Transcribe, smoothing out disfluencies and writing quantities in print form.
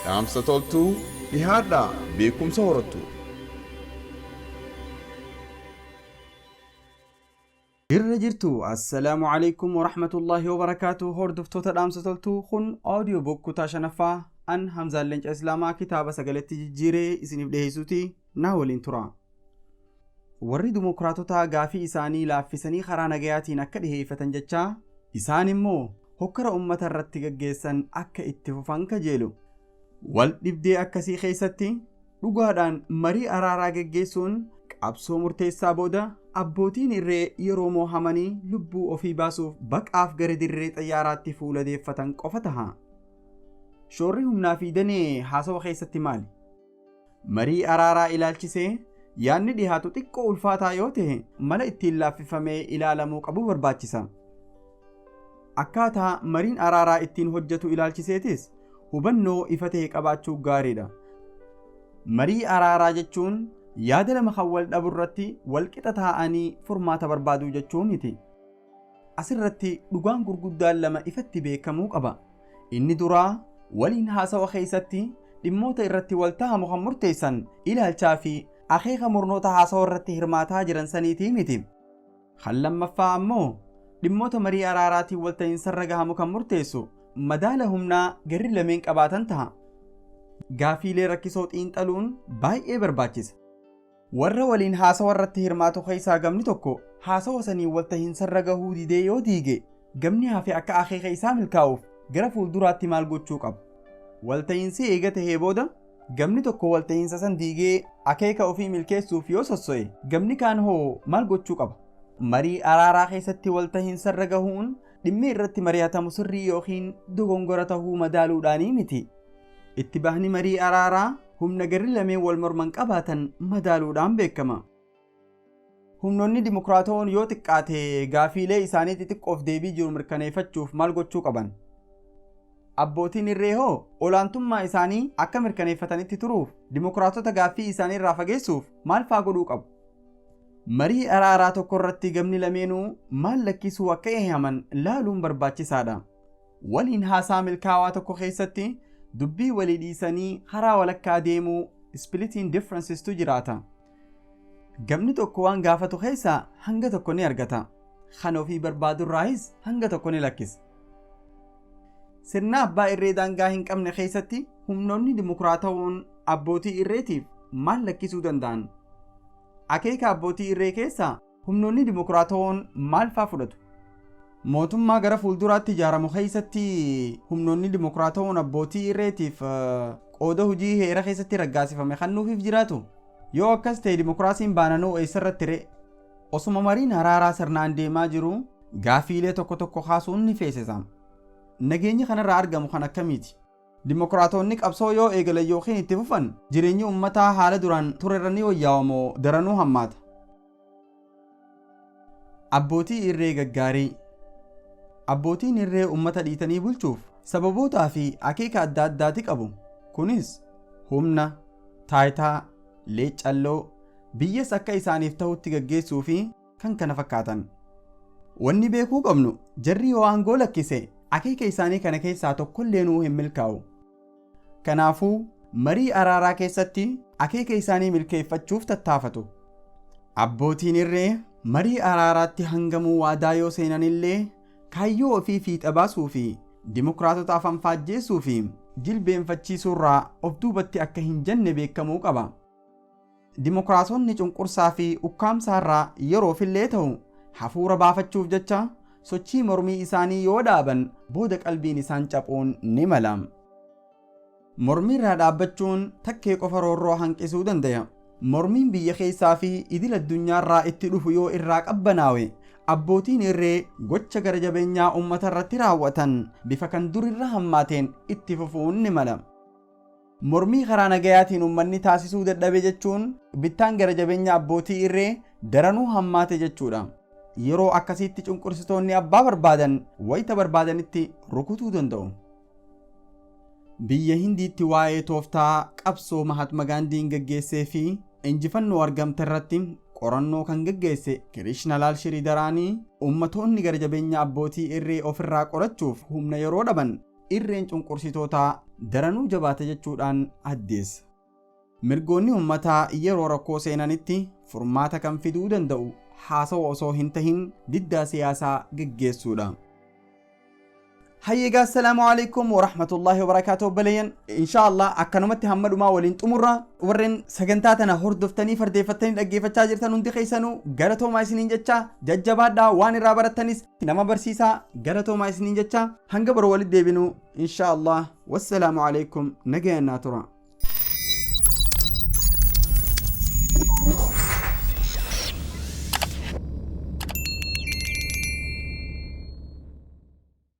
Dhaamsa toltuu dhihaadhaa beekumsa horattu. Jirra jirtu assalaamu alaikum warahmatullaahi wabarakaatu hordoftoota dhaamsa toltuu kun audio book kutaa shanaffaa an Hamzaan Leenca Islaamaa kitaaba sagaletti jijjiiree isiniif dhiheessuuti naa waliin tura. Warri dimokiraatotaa gaafii isaanii laaffisanii karaa nagayaatiin akka dhiheeffatan jechaa isaan immoo hokkara ummata irratti gaggeessan akka itti fufan kajeelu. Wal dhibdee akkasii keessatti dhugaadhaan marii araaraa geggeessuun qabsoo murteessaa booda abbootiin irree yeroo moohamanii lubbuu ofii baasuuf baqaaf gara dirree xayyaaraatti fuula deeffatan qofa taha. Shoorri humnaa fi danee haasawa keessatti maali? Marii araaraa ilaalchisee yaadni dhihaatu xiqqoo ulfaataa yoo ta'e mala ittiin laaffifamee ilaalamuu qabu barbaachisa. Akkaataa mariin araaraa ittiin hojjetu ilaalchiseetis hubannoo ifa ta'e qabaachuu gaariidha. Marii araaraa jechuun yaada lama kan wal dhabu irratti wal qixa taa'anii furmaata barbaaduu jechuu miti. Asirratti dhugaan gurguddaan lama ifatti beekamuu qaba. Inni duraa waliin haasawa keessatti dhimmoota irratti wal tahamu kan murteessan ilaalchaa fi akeeka murnoota haasawa irratti hirmaataa jiran saniitii miti. Kan lammaffaa ammoo dhimmoota marii araaraatiin walta'iinsarra gahamu kan murteessu madaala humnaa garri lameen qabaatan taha. Gaafiilee rakkisoo xiinxaluun baay'ee barbaachisa. Warra waliin haasawa irratti hirmaatu keessaa gamni tokko haasawa saniin walta'iinsarra gahuu didee yoo diige gamni hafe akka akeeka isaa milkaa'uuf gara fuulduraatti maal gochuu qaba? Walta'iinsi eega tahee booda gamni tokko walta'iinsa san diigee akeeka ofii milkeessuuf yoo sosso'e gamni kaan hoo maal gochuu qaba? Marii araaraa keessatti walta'iinsarra gahuun dhimmi irratti mari'atamu sirrii yookiin dogongora tahuu madaaluudhaanii miti. Itti bahni marii araaraa humna garri lameen wal morman qabaatan madaaluudhaan beekama. Humnoonni dimokiraatawoon yoo xiqqaate gaafiilee isaanii xixiqqoof deebii jiru mirkaneeffachuuf maal gochuu qaban? Abbootiin irree hoo olaantummaa isaanii akka mirkaneeffatanitti turuuf dimokiraatota gaaffii isaanii irraa fageessuuf maal faa godhuu qabu? Marii araaraa tokko irratti gamni lameenuu maal lakkisuu akka eehaman laaluun barbaachisaadha. Waliin haasaa milkaawaa tokko keessatti dubbii walii dhiisanii karaa walakkaa deemuu splitting differences tu jiraata. Gamni tokko waan gaafatu keessaa hanga tokko ni argata. Kan ofii barbaadurraayis hanga tokko ni lakkisa. Sirna abbaa irree daangaa hin qabne keessatti humnoonni dimokiraatawoon abbootii irreetiif maal lakkisuu danda'an? Akeeka abbootii irree keessaa humnoonni dimokiraatawoon maal faa fudhatu? Mootummaa gara fuulduraatti ijaaramu keessatti humnoonni dimokiraatawoon abbootii irreetiif qooda hojii heera keessatti raggaasifame kennuufiif jiraatu? Yoo akkas ta'e dimokiraasiin baananuu eessarratti ree? Osuma mariin araaraa sirnaan deemaa jiru gaafiilee tokko tokko kaasuun ni feesisa. Nageenyi kanarraa argamu kan akkamiiti? Dimokiraatonni qabsoo yoo eegalan yookiin itti fufan jireenyi uummataa haala duraan turerra ni wayyaa'u moo daranuu hammaata? Abbootii irree gaggaarii. Abbootiin irree uummata dhiitanii bulchuuf sababootaa fi akeeka adda addaati qabu. Kunis humna, taayitaa, leeccalloo, biyyas akka isaaniif ta'utti gaggeessuu fi kan kana fakkaatan. Wanni beekuu qabnu jarri yoo aangoo lakkise akeeka isaanii kana keessaa tokkollee nuu hin milkaa'u. Kanaafuu marii araaraa keessatti akeeka isaanii milkeeffachuuf tattaafatu. Abbootiin irree marii araaraatti hangamuu waadaa yoo seenanillee kaayyoo ofii fiixa baasuu fi dimokiraatota afaan faajjeessuu fi jilbeenfachiisuurraa of duubatti akka hin jenne beekamuu qaba. Dimokiraatonni cunqursaa fi ukkaamsaarraa yeroofillee ta'u hafuura baafachuuf jecha sochii mormii isaanii yoo dhaaban booda qalbiin isaan caphuun ni mala. Mormiirraa dhaabbachuun takkee qofa roorroo hanqisuu danda'a. Mormiin biyya keessaa fi idil addunyaarraa itti dhufu yoo irraa qabbanaawe abbootiin irree gocha gara jabeenyaa uummata irratti raawwatan bifa kan durirra hammaateen itti fufuun ni mala. Mormii karaa nagayaatiin uummanni taasisuu dadhabe jechuun bittaan gara jabeenya abbootii irree daranuu hammaate jechuudha. Yeroo akkasiitti cunqursitoonni abbaa barbaadan wayita barbaadanitti rukutuu danda'u. Biyya Hindiitti waa'ee tooftaa qabsoo Mahatma Gaandiin gaggeessee fi injifannoo argamte irratti qorannoo kan gaggeesse Kirishna Laal Shiriidaraanii uummatoonni gara jabeenya abbootii irree ofirraa qorachuuf humna yeroo dhaban irreen cunqursitootaa daranuu jabaate jechuudhaan addeessa. Mirgoonni ummataa yeroo rakkoo seenanitti furmaata kan fiduu danda'u haasawa osoo hin tahin diddaa siyaasaa geggeessuudha. Hayyeegaa, assalaamu alaikum warahmatullaahi wabarakaatu. Obboleeyyan, insha Allah akkanumatti hamma dhumaa waliin xumurra. Warreen sagantaa tana hordoftanii fardeeffattanii dhaggeeffachaa jirtan hundi keessanuu galatoomaa isiniin jecha. Jajjabaadhaa, waan irraa barattanis nama barsiisaa. Galatoomaa isiniin jecha. Hanga boroo walitti deebinu insha Allah, wassalaamu alaikum, nagayannaa tura.